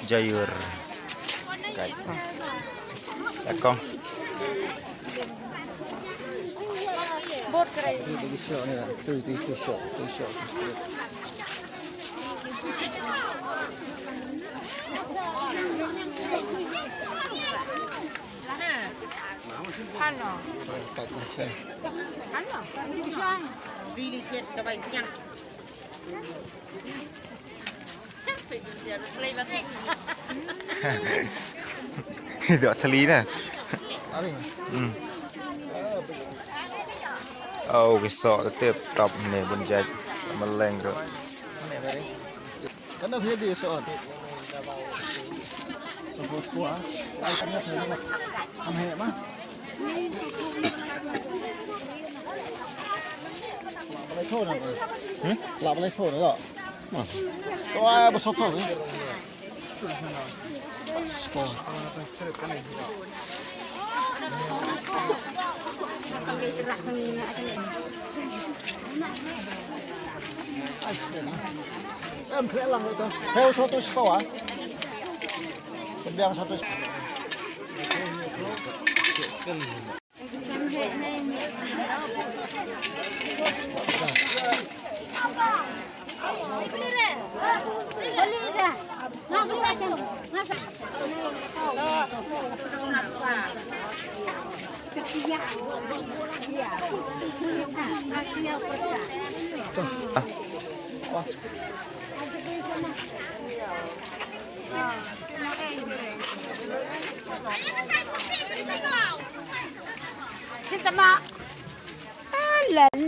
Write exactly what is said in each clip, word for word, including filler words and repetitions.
Jayur. Kai. Akong. Ano? Ano? Dok thali na. Hmm. Oh, ki soh tip top ne bun jait. Maleng tu. Kan dah dia soh. Soh kuah. Ai kan dah mas. Am he mah. Hmm? Lah boleh phone ko. Mah. Ko ai ba soh ko. Sport. Em, kre lang ito. Theo soto spawa. Kebiang soto spawa. Alan.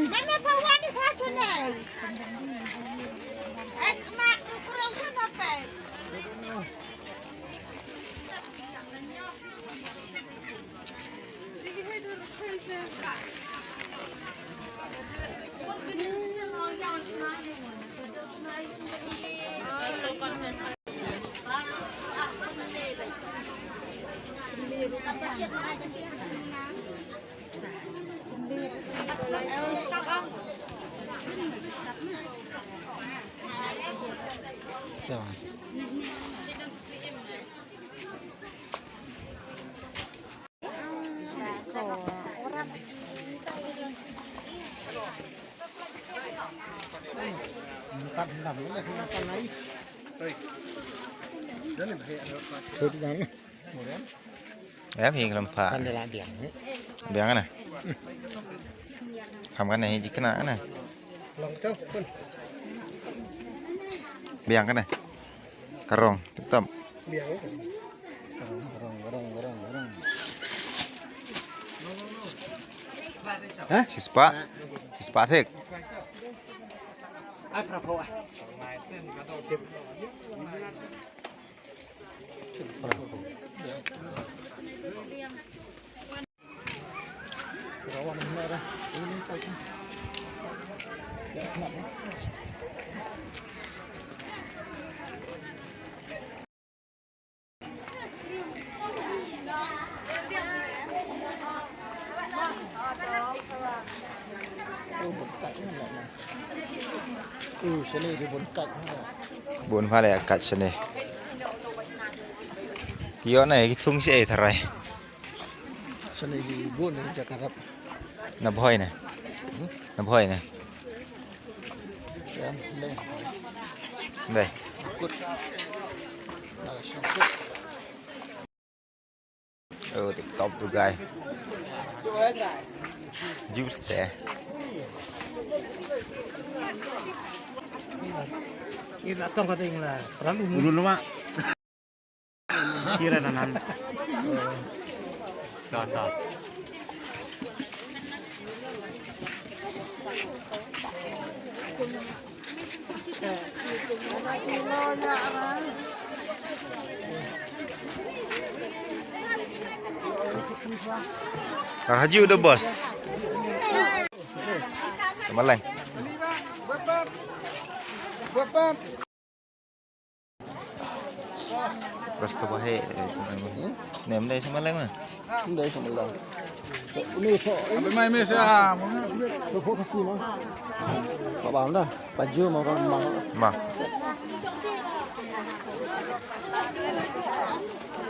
Ya, phi lam pha. Biang na. Kham kan ne, ji kena na. Biang kan ne. Karong, tip top. Garong, garong, garong, garong. Hah? Sispa. Sispa thik. Ai, pra pro, ai. Bun pha le kat shane. Ki ïoh na ki thung shi ei tharai. Shane hi bun ne jakarap. Na bhoi ne. Na bhoi ne. Dai. Oh, tip top tu guy. Juice te. Ila tong kata ing la. Perlu dulu mak. Kira nanan. Dah, dah. Tar haju da bos. Maleng. Bas tu bahe. Nem dai sama leng na. Dai sama leng. Ini so, ini. Abi mai mes ya. So pok kasi ma. Ka bam da. Baju ma orang mang. Ma.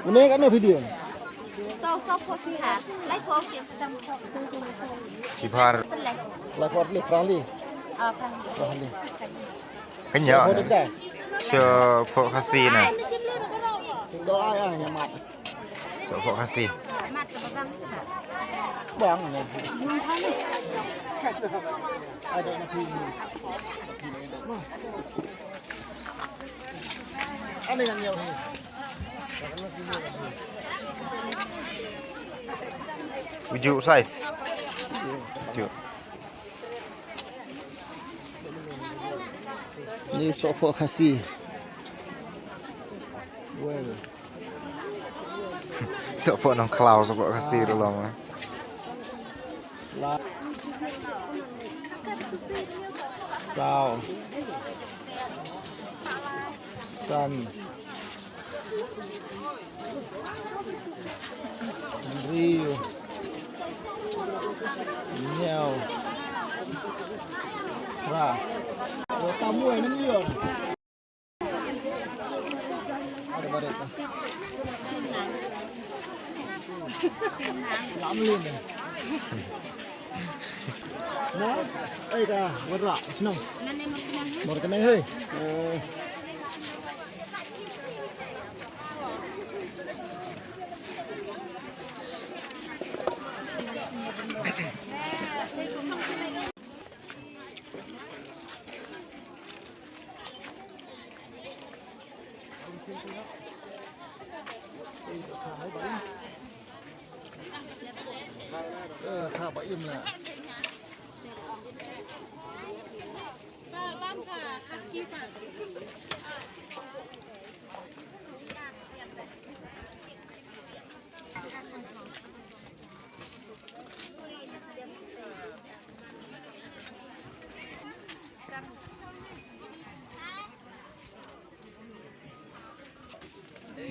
Ini kan video. Tau so pok si ha. Lai pok si tam pok. Sibhar. Lai pok li, prali. Ah, prali. Prali. Kenya. So pok kasi na. So pok kasi. Bang. Ada nak ini. Ada yang nyawa. Uju size. Uju. Ni so pok kasi. Well. So pok nong khlaw, so pok kasi ruh long. La. Saw. San. Hynriew. Hynñiew. Phra. Ïa ka mui nang ïa. Ada barit. Lam lin. Na, eh, ka, wara, senang. Mor kena, hei. Eh.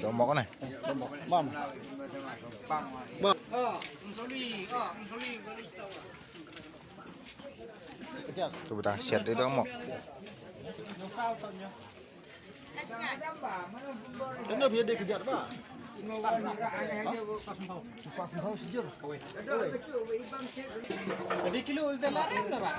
Dong mok ne. Bang. Bang. Tu betang siat dia dong mok. Kena biar dia kejat ba. Pas sejur. Jadi kilo ulta larang dah ba.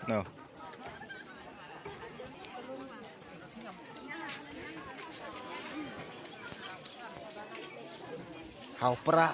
No. Hau pra.